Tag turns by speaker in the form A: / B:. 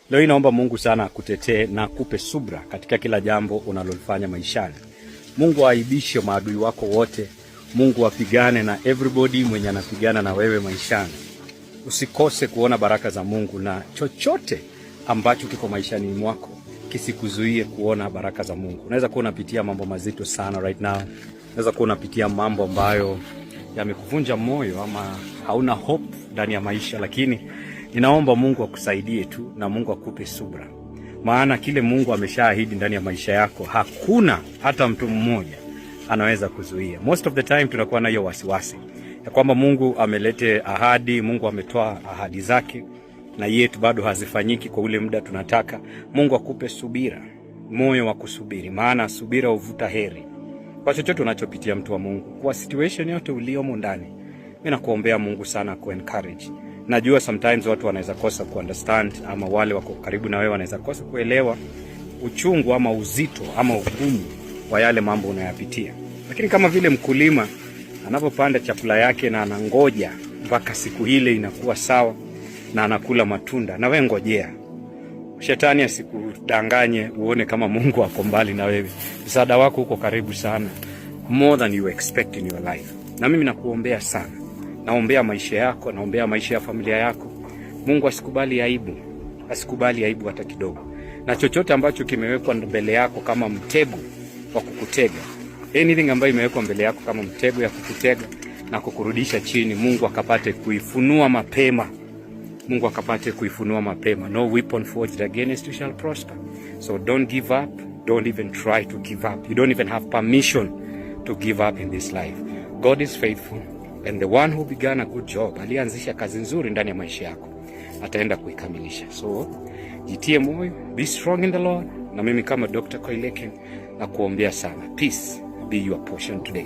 A: Leo hii naomba Mungu sana akutetee na akupe subra katika kila jambo unalolifanya maishani. Mungu aaibishe maadui wako wote. Mungu apigane na everybody mwenye anapigana na wewe maishani. Usikose kuona baraka za Mungu na chochote ambacho kiko maishani mwako kisikuzuie kuona baraka za Mungu. Unaweza kuwa unapitia mambo mazito sana right now. Unaweza kuwa unapitia mambo ambayo yamekuvunja moyo ama hauna hope ndani ya maisha, lakini ninaomba Mungu akusaidie tu na Mungu akupe subra, maana kile Mungu ameshaahidi ndani ya maisha yako hakuna hata mtu mmoja anaweza kuzuia. Most of the time tunakuwa na hiyo wasiwasi ya kwamba Mungu amelete ahadi, Mungu ametoa ahadi zake na yetu bado hazifanyiki kwa ule muda tunataka. Mungu akupe subira, moyo wa kusubiri, maana subira huvuta heri. Kwa chochote unachopitia, mtu wa Mungu, kwa situation yote uliomo ndani, mimi nakuombea Mungu sana ku encourage. Najua sometimes watu wanaweza kosa ku understand ama wale wako karibu na wewe wanaweza kosa kuelewa uchungu ama uzito ama ugumu wa yale mambo unayapitia, lakini kama vile mkulima anapopanda chakula yake na anangoja mpaka siku ile inakuwa sawa na anakula matunda, na wewe ngojea. Shetani asikudanganye uone kama Mungu ako mbali na wewe. Msaada wako uko karibu sana, more than you expect in your life. Na mimi nakuombea sana, naombea maisha yako, naombea maisha ya familia yako. Mungu asikubali aibu, asikubali aibu hata kidogo, na chochote ambacho kimewekwa mbele yako kama mtego wa kukutega, anything ambayo imewekwa mbele yako kama mtego ya kukutega na kukurudisha chini, Mungu akapate kuifunua mapema. Mungu akapate kuifunua mapema. No weapon forged against you shall prosper. So don't give up. Don't even try to give up. You don't even have permission to give up in this life. God is faithful and the one who began a good job, alianzisha kazi nzuri ndani ya maisha yako, ataenda kuikamilisha. So jitie moyo, be strong in the Lord. Na mimi kama Dr. Koileken nakuombea sana. Peace be your portion today.